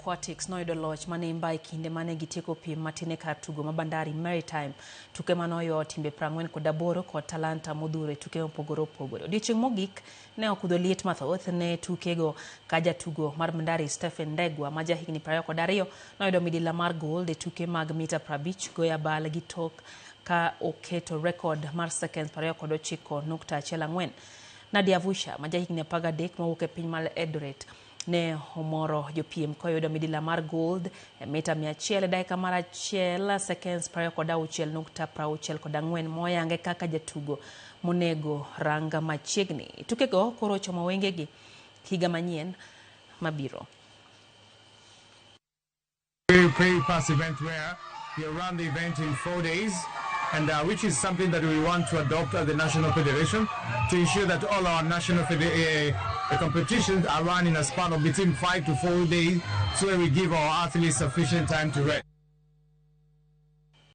Aquatics noyudo loch manimba e kinde mane gitieko piem matin e kar tugo ma Bandari Maritime. Tuke mane oyo timbe 48 kod talanta modhuro e tuke mopogore opogore. Odiochieng' mogik ne okudho liet mathoth ne tukego ka jatugo mar Bandari Stephen Ndegwa ma jahigni 22 noyudo midila mar gold e tuke mag mita 50 goyo abal gi tok ka oketo rekod mar seconds 29.14. Nadia Vusha ma jahigni 13 mawuok e piny mar Eldoret ne omoro jopiem koyudo midila mar gold e mita 100 e dakika mar achiel seconds 26.64 moyange kaka jatugo monego ranga machiegni. Tukego koro ochomo wengegi higa manyien mabiro. Very fast event where you run the event in 4 days, and which is something that we want to adopt at the National Federation to ensure that all our national competitions are run in a span of between 5 to 4 days, so that we give our athletes sufficient time to rest.